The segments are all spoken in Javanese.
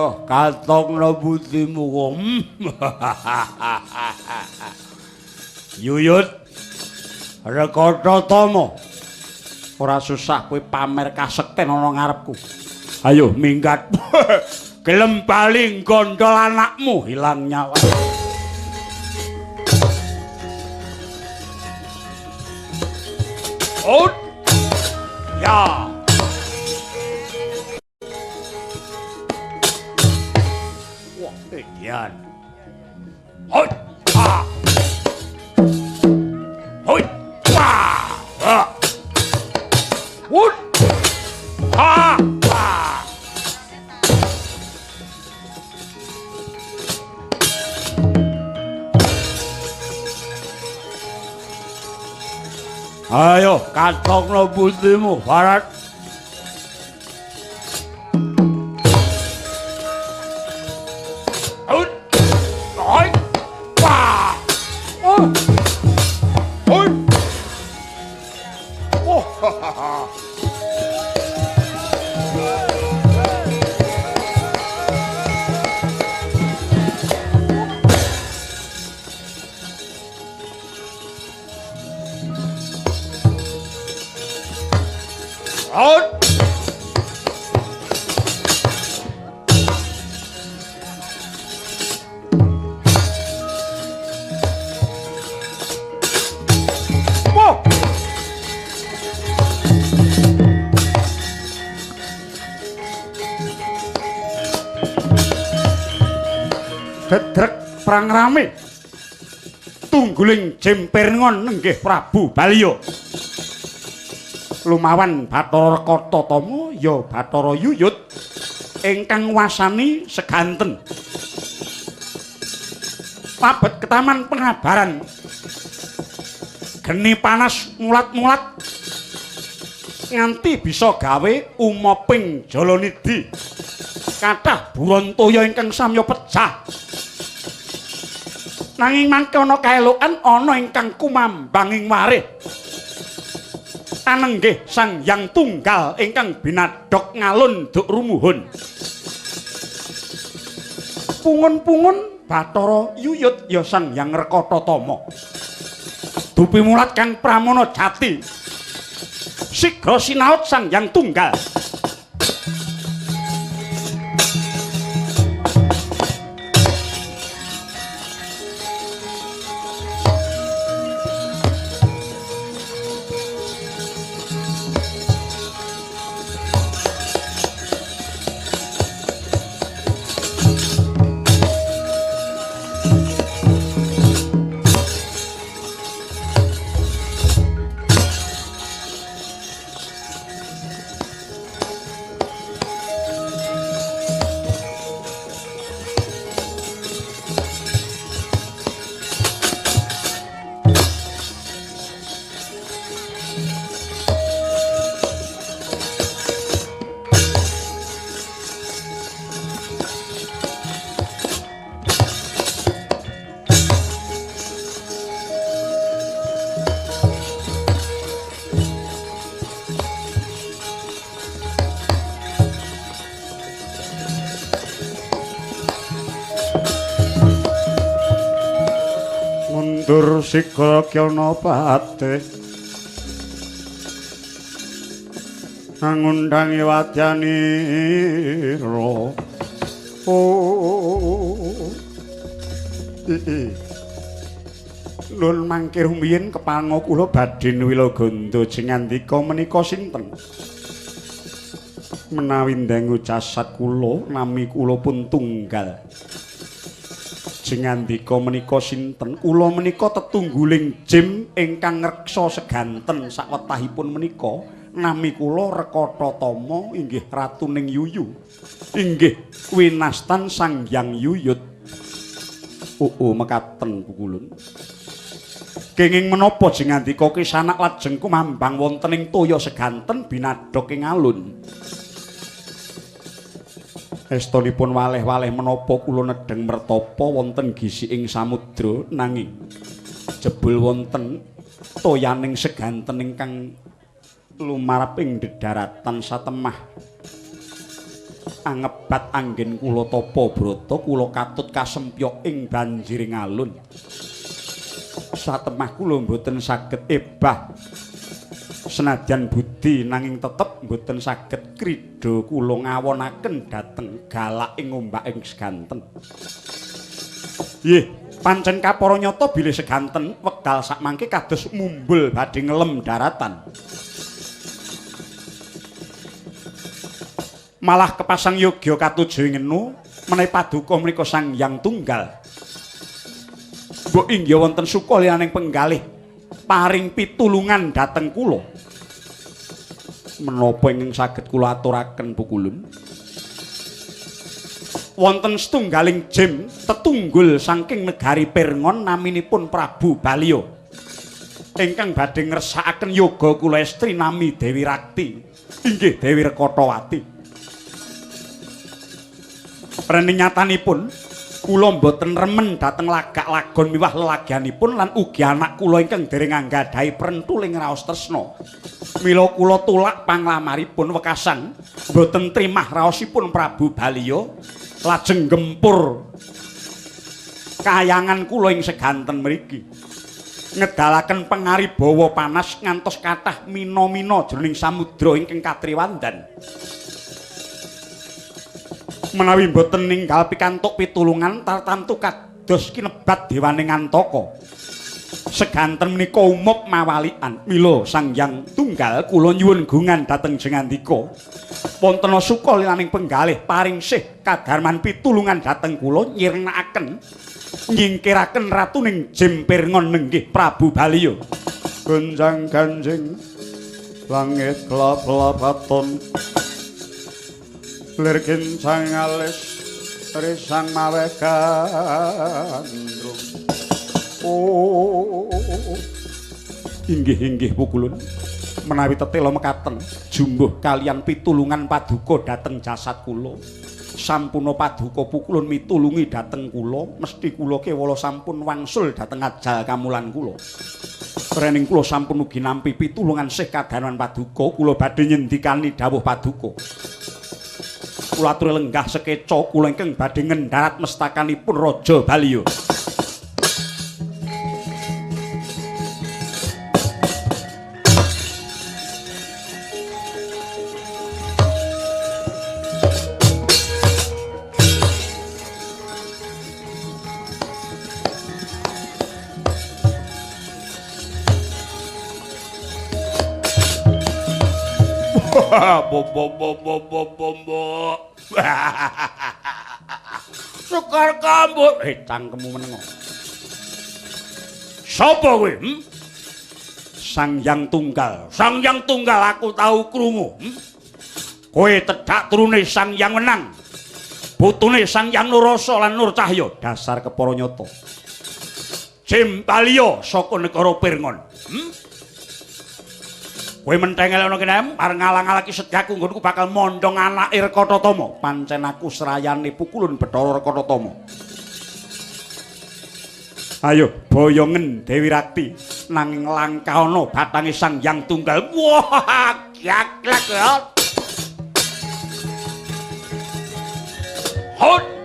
Ayo katokno butimu kok. Yuyut Rekata Tama. Ora susah kowe pamer kasekten ana ngarepku. Ayo minggat. Gelem bali gondol anakmu hilang nyawa. Oh. Ya. Wah, iyan. Hoi. Ah. Hoi. Wah. Ah. Wut. Ha. Ah. Ayo katokno butimu, Barat. Hoi. Hoi. Wah. Oh. Hoi. Oh. Out. Wah. Dedrek perang rame. Tungguling jemper ngon nenggih Prabu Baliya. Lumawan Bathara Rekata Tama ya Bathara Yuyut ingkang wasani seganten. Mabet ketaman pengabaran. Geni panas mulat-mulat nganti bisa gawe umoping jalanidhi. Kathah buron toya ingkang samya pecah. Nanging mangke ana kaelokan ana ingkang kumambang ing warih. Anenggih Sang Hyang Tunggal ingkang binadhog ngalun duk rumuhun. Pungun-pungun Bathara Yuyut ya Sang Hyang Rekata Tama. Dupi mulat kang pramana jati. Sigra sinaut Sang Hyang Tunggal. Mundur sigra kyana pate ngundangi wadyanira. Oh. Nun mangke rumiyin kepanga kula badhe nwilaganda jengandika menika sinten? Menawi ndangu jasad kula nami kula pun tunggal. Jengandika menika sinten? Kula menika tetungguling jim ingkang ngreksa seganten sawetahipun menika nami kula Rekata Tama inggih ratuning Yuyu. Inggih winastan Sang Hyang Yuyut. Oo mekaten pukulun. Kenging menapa jengandika kisanak lajeng kumambang wonten ing toya seganten binadhog ing alun. Estonipun waleh-waleh menapa kula nedheng mertapa wonten gisi ing samudra nanging jebul wonten toyaning seganten ingkang lumarap ing dedaratan satemah. Angebat anggen kula tapa brata kula katut kasempyok ing banjiring alun. Satemah kula mboten saged ebah senadyan budi nanging tetep mboten saged krida kula ngawonaken dhateng galaking ombak ing seganten. Nggih, pancen kapara nyata bilih seganten wekdal sakmangke kados mumbul badhe ngelem daratan. Malah kepasang yogya katuju ing ngenu menawi paduka menika Sang Hyang Tunggal. Mbok inggih wonten suka liyaning penggalih paring pitulungan dhateng kula. Menapa ingkang saged kula aturaken Pukulun? Wonten setunggaling jim tetunggul saking negari Pirngon naminipun Prabu Baliya ingkang badhe ngresakaken yoga kula estri nami Dewi Rakti, inggih Dewi Rekotawati. Rening nyatanipun kula mboten remen dhateng lagak lagon miwah lelagianipun lan ugi anak kula ingkang dereng anggadhahi prentuling raos tresna. Mila kula tulak panglamaripun wekasan mboten trimah raosipun Prabu Baliya lajeng gempur kayangan kula ing seganten mriki. Ngedalaken pengaribawa panas ngantos kathah mina-mina jroning samudra ingkang katriwandan. Menawi mboten ninggal pikantuk pitulungan tartamtu kados kinebat dewane Ngantaka. Seganten menika umup mawalian. Mila Sang Hyang Tunggal kula nyuwun gungan dhateng jengandika. Wonten suka lilaning penggalih paring sih kadarman pitulungan dhateng kula nyirnakaken nyingkiraken ratuning Jim Pirngon nenggih Prabu Baliya. Gonjang ganjing langit klap-klapaton lir kincang alis risang maweh gandrung. Oh, inggih-inggih Pukulun, menawi tetela mekaten jumbuh kalian pitulungan paduka dhateng jasad kula. Sampuna paduka Pukulun mitulungi dhateng kula, mesti kula kewala sampun wangsul dhateng ajal kamulan kula. Rening kula sampun ugi nampi pitulungan sih kadarman paduka, kula badhe nyendikani dawuh paduka. Kula aturi lenggah sekeca kula ingkang badhe ngendharat mestakanipun Raja Baliya. Bom bom bom bom bom bom bom. Sekar kambut. Cangkemmu menengo. Sapa kowe? Sang Hyang Tunggal. Sang Hyang Tunggal aku tau krungu. Kowe tedhak turune Sang Hyang Wenang. Putune Sang Hyang Nurasa lan Nur Cahya. Dasar kepara nyata. Jim Baliya saka negara Pirngon. Kowe menthengel ana kene arep ngalang-alaki sedyaku nggonku bakal mondhong anake Rekathatama. Pancen aku srayane Pukulun Bathara Rekathatama. Ayo boyongen Dewi Rakti nanging langkah ana bathange Sang Hyang Tunggal. Wah, gaglak ya. Hot.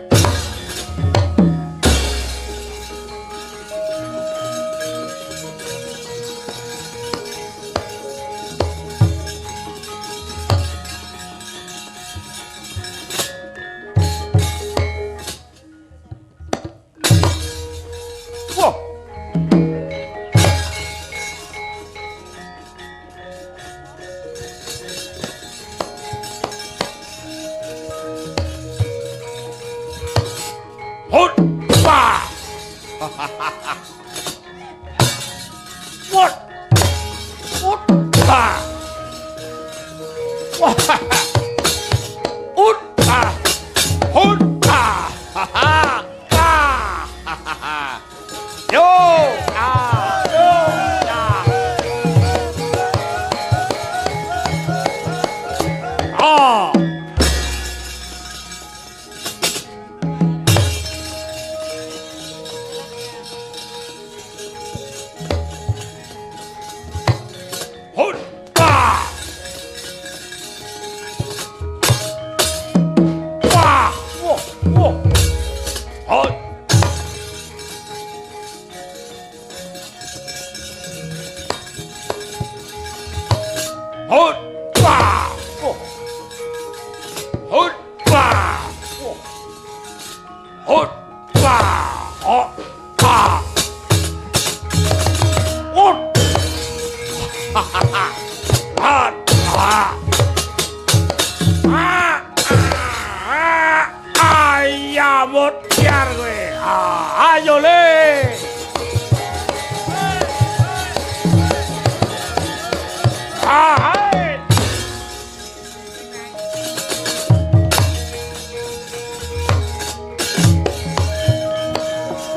Hut! Wah! Oh. Hut! Wah! Oh. Hut! Wah! Oh. Ah! Hut! Ha ha ha! Ah! Ah! Ah! Ah! Ayamut biar kowe. Ah, ayo le. Ah, hai.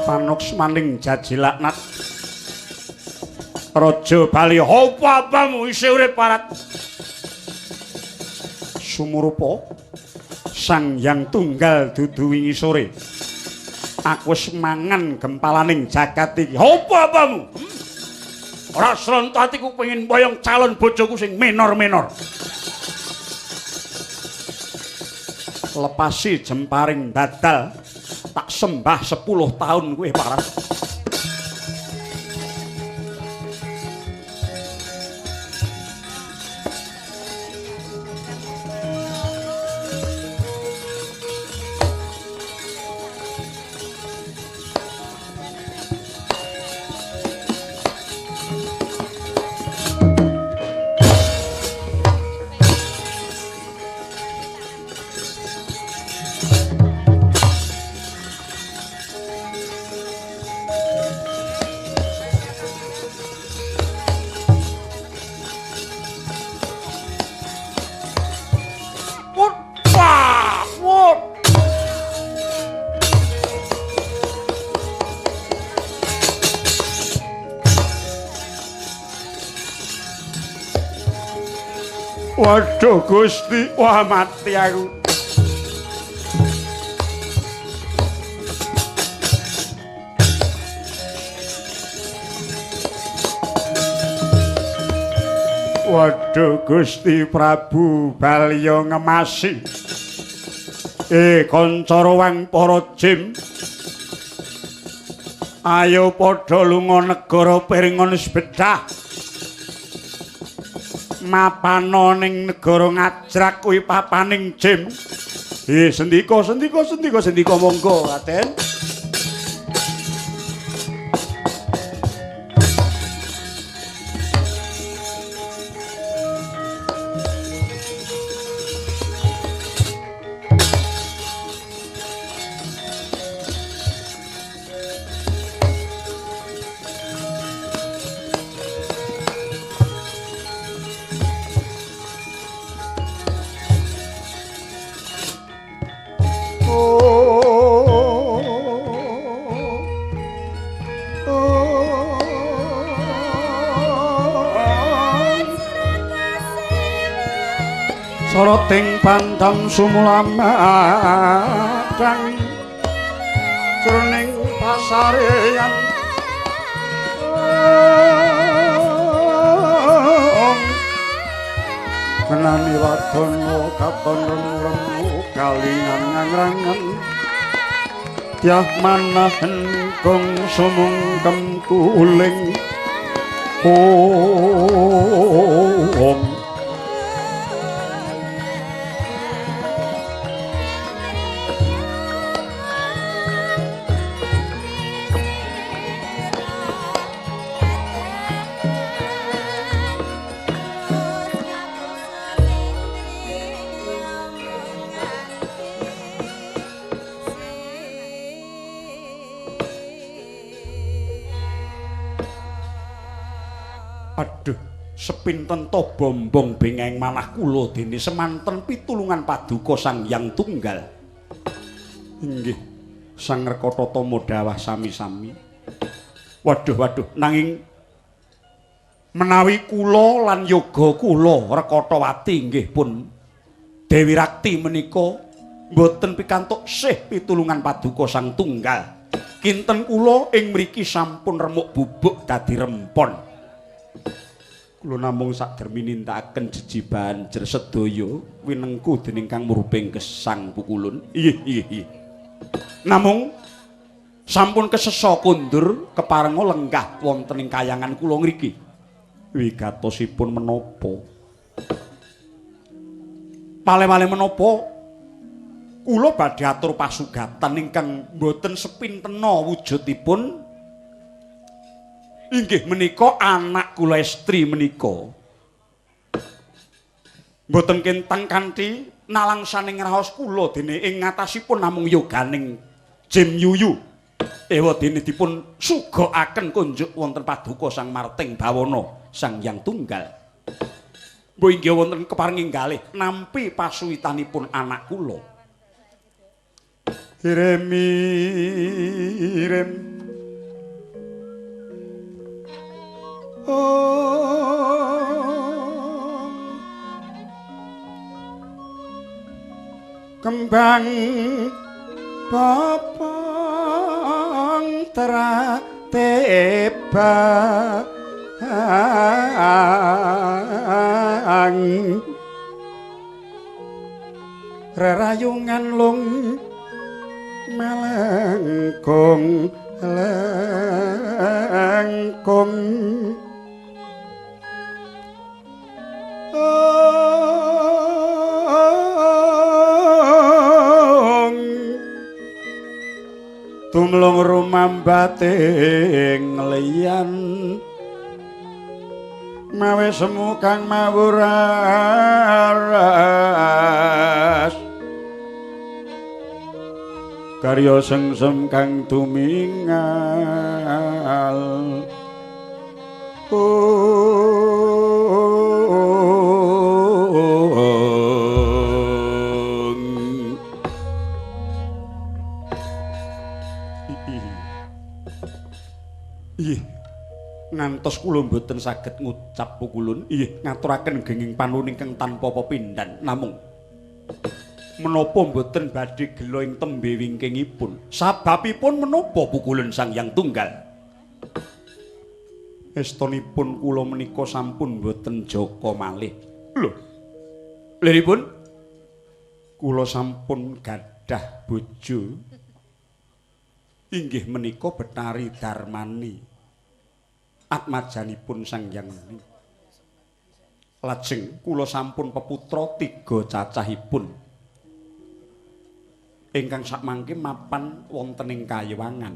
Panuksmaning jajilaknat Raja Bali, apa-apamu isih urip parat. Sumurupa Sang Hyang Tunggal dudu wingi sore. Aku wis mangan gempalaning jagat iki. Apa-apamu? Ora sronto atiku pengin boyong calon bojoku sing menor-menor. Lepasi jemparing badal, tak sembah 10 tahun kowe parat. Waduh Gusti, wah mati aku. Waduh Gusti Prabu Balya ngemasi. Kanca ruwang para jim. Ayo padha lunga negara Piringan wis bedah. Mapana ning negara Ngajrak kuwi papaning jim. Sendika sendika sendika sendika monggo Raden. Soroting pandam sumulamadang jroning pasareyan menani wadon katon remu kalingan ngrangan tiah manahen gong sumungkem kuling om. Aduh, sepinten to bombong bengeng manah kula dene semanten pitulungan paduka Sang Hyang Tunggal. Inggih, Sang Rekathatama dawah sami-sami. Waduh, waduh, nanging menawi kula lan yoga kula Rekatawati inggih pun Dewi Rakti menika mboten pikantuk sih pitulungan paduka Sang Tunggal. Kinten kula ing mriki sampun remuk bubuk dadi rempon. Kula namung sakdermi nindakaken jejibahan jer sedaya winengku dening Kang Murbeng Gesang Pukulun. Inggih, inggih, inggih. Namung sampun kesesa kondur keparenga lenggah wonten ing kayangan kula ngriki. Wigatosipun menapa? Pale-pale menapa kula badhe atur pasugatan ingkang boten sepintena wujudipun inggih menika anak kula estri menika. Mboten kentang kanthi nalangsaning raos kula dene ing ngatasipun namung yoganing Jim Yuyu. Ewa dene dipun sugakaken kunjuk wonten paduka Sang Marting Bawana Sang Hyang Tunggal. Mbok inggih wonten keparengi galih nampi pasuwitanipun anak kula. Irem-irem. Kembang bopong tratebang rerayungan lung melengkung lengkung tumlung rumambating liyan mawe semu kang mawur aras karya sengsem kang tumingal. Ih, ngantos kula mboten saged ngucap pukulun. Ih, ngaturaken genging panuwun ingkang tanpa pepindhan. Namung menapa mboten badhe gela ing tembe wingkingipun? Sababipun menapa pukulun Sang Hyang Tunggal? Estonipun kula menika sampun mboten jaka malih. Lho. Liripun kula sampun gadah bojo. Inggih menika Betari Darmani. Atmajanipun Sang Hyang Muni. Lajeng kula sampun peputra tiga cacahipun. Ingkang sakmangke mapan wonten ing kayiwangan.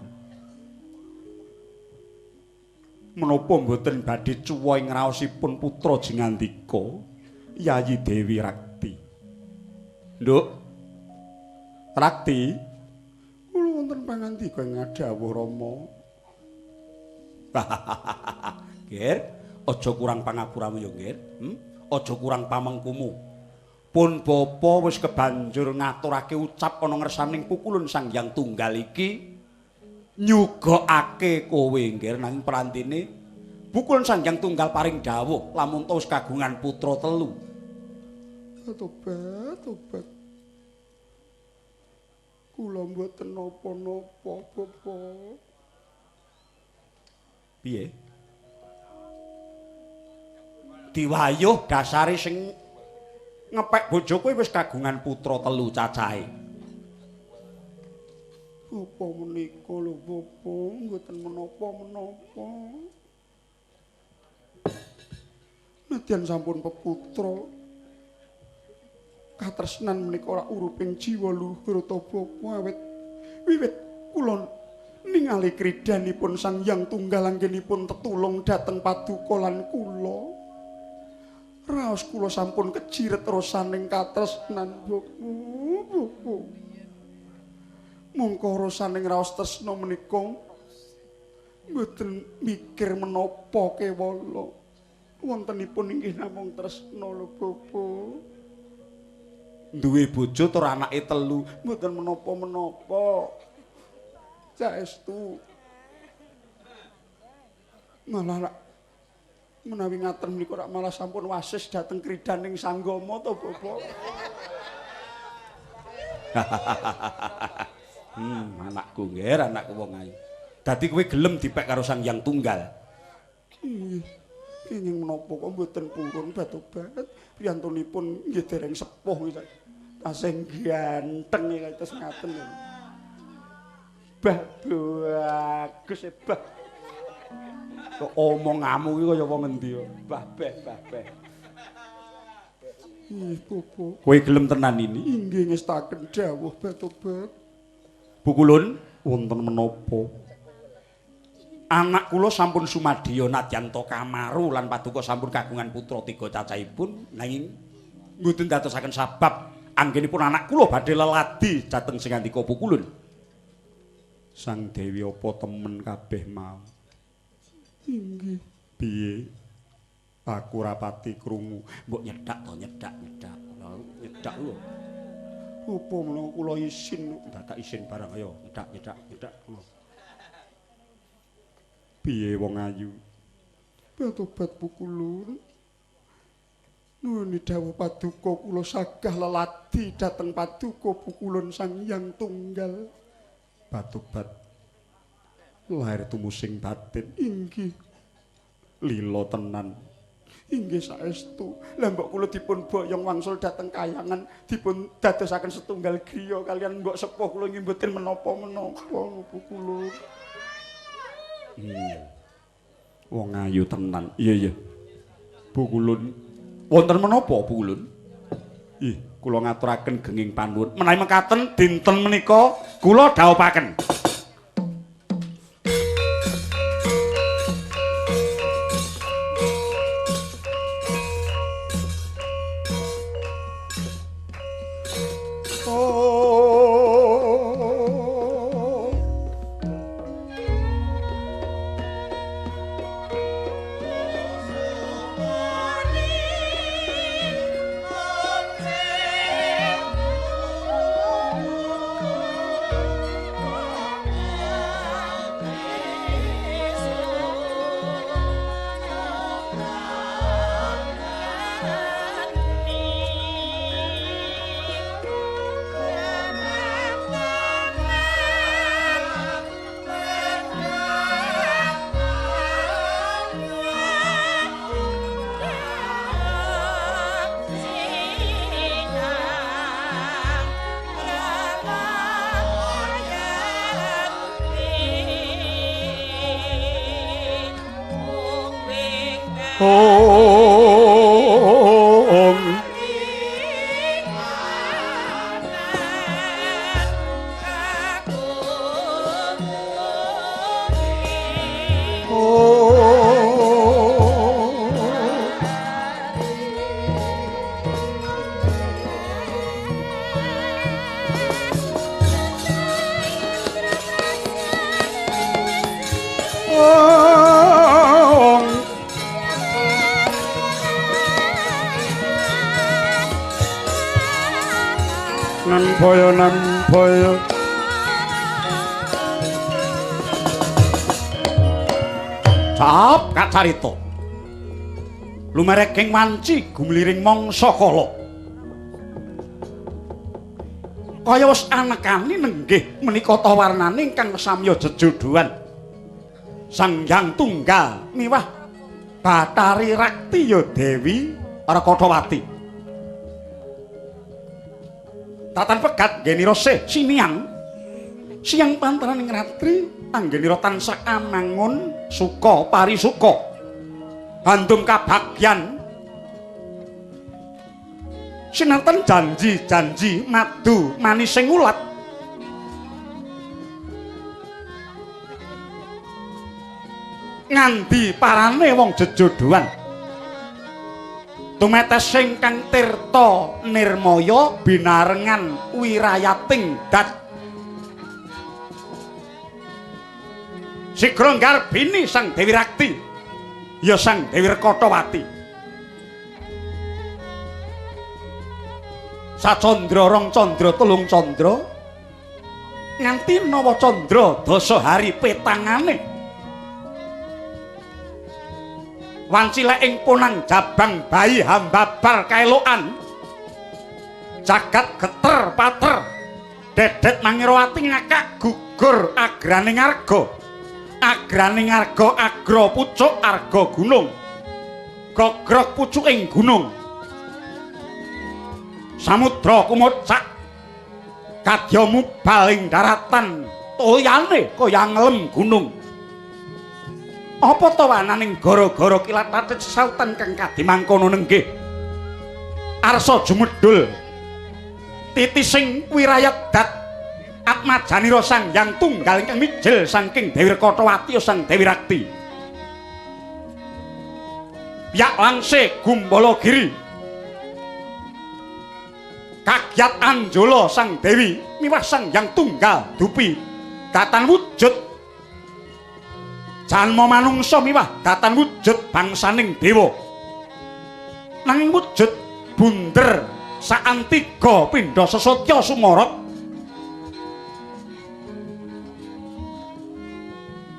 Menapa mboten badhe cuwa ing raosipun putra Jengandika Yayi Dewi Rakti. Nduk. Rakti, kula wonten pangandika ing ngadhawuh Rama. Ger, aja kurang pangapuramu ya, Ger. Aja kurang pamengkumu. Pun bapa wis kebanjur ngaturake ucap ana ngersaning pukulun Sang Hyang Tunggal iki nyugokake kowe, Nger, nanging prantine pukulun Sang Hyang Tunggal paring dawuh lamun to wis kagungan putra telu. Tobat, tobat. Kula mboten napa-napa, Bapa. Piye? Diwayuh dasare sing ngepek bojo kowe wis kagungan putra telu cacahe. Apa menika lho, Bapa, mboten menapa-menapa. Nadyan sampun peputra, katresnan menika ora uruping jiwa luhur ta Bapa, awit wiwit kula ningali kridanipun Sang Hyang Tunggal anggenipun tetulung dhateng paduka lan kula. Raos kula sampun kejiret rosaning katresnan, Bapa, Bapa. Mongko rosaning raos tresna menika mboten mikir menapa kewala. Wontenipun inggih namung tresna lho, Bapa. Duwe bojo tur anake telu, mboten menapa-menapa. Saestu. Malah menawi ngaten menika rak malah sampun wasis dhateng kridaning sanggama to, Bapak. Anakku nggih, anakku wong ayu. Dadi kowe gelem dipek karo Sang Hyang Tunggal. Nggih. Kenging menapa kok mboten purun batobat. Priyantunipun nggih dereng sepuh nggih. Tasih ganteng kados ngaten. Bah bagus e, bah. Kok omonganmu iki kaya wong endi kok. Bah beh, bah beh. Ih, Bapak. Kowe gelem tenan ini? Inggih ngestaken dawuh Batobat. Pukulun wonten menapa? Anak kula sampun sumadya nadyan ta kamaru lan paduka sampun kagungan putra tiga cacahipun nanging mboten dadosaken sabab anggenipun anak kula badhe leladi dhateng sing ngandika Pukulun. Sang Dewi apa temen kabeh mau? Inggih. Piye? Aku rapati krungu. Mbok nyedak to, nyedak, nyedak. Nyedak lho. Apa menawa kula isin, dadak isin barang ayo nyedak, nyedak, nyedak. Piye wong ayu? Batobat Pukulun. Nuwun dawuh paduka kula sagah leladi dhateng paduka Pukulun Sang Hyang Tunggal. Batobat lahir tumusing batin. Inggih. Lila tenan. Inggih saestu. Lah mbok kula dipun boyong wangsul dhateng kayangan, dipun dadosaken setunggal griya kalian mbok sepuh kula nggih mboten menapa-menapa Pukulun. Wong ayu tenan. Iya iya. Pukulun. Wonten menapa Pukulun? Ih, kula ngaturaken genging panuwun. Menawi mekaten dinten menika kula dhawuhaken. Nambaya cap kacarita lumereking wanci gumliring mangsa kala kaya wis anekani nenggih menika ta warnane ingkang samya jejodhoan Sang Hyang Tunggal miwah Bathari Rakti ya Dewi Rakotawati. Tatan pegat nggenira sih siniang siang pantaraning ratri anggenira tansah amangun suka parisuka handum kabagyan sinanten janji-janji madu manising ulat ngandi parane wong jejodhoan tumetes ingkang tirta nirmaya binarengan wirayating dat sigra ngarbini Sang Dewi Rakti ya Sang Dewi Rekotawati sacandra rong candra telung candra nganti nawa candra dasa hari petangane wanci lek ing punang jabang bayi hambabar kaelokan jagat geter pater dedet mangirawati ngakak gugur agraning arga agraning arga agra pucuk arga gunung gogrok pucuking gunung samudra kumocak kadya mubal ing daratan toyane kaya ngelem gunung. Apa ta wananing gara-gara kilat tatit sautan kang kadimangkono nenggih. Arsa jumedhul titising wirayat dat atmajanira Sang Hyang Tunggal ingkang mijil saking Dewi Rekatawati Sang Dewi Rakti. Piyak langse Gumbala Giri kagyat Anjala Sang Dewi miwah Sang Hyang Tunggal dupi datan wujud janma manungsa miwah datan wujud bangsaning dewa. Nanging wujud bunder saantiga pindha sesotya sumorot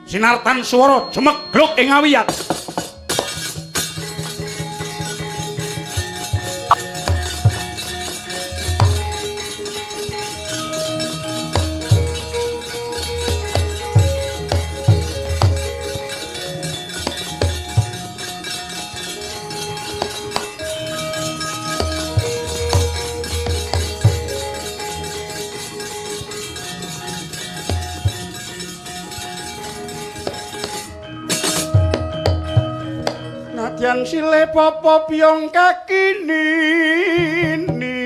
sinartan swara jemegluk ing awiyat. Nadyan sile popo piyong kaki nini.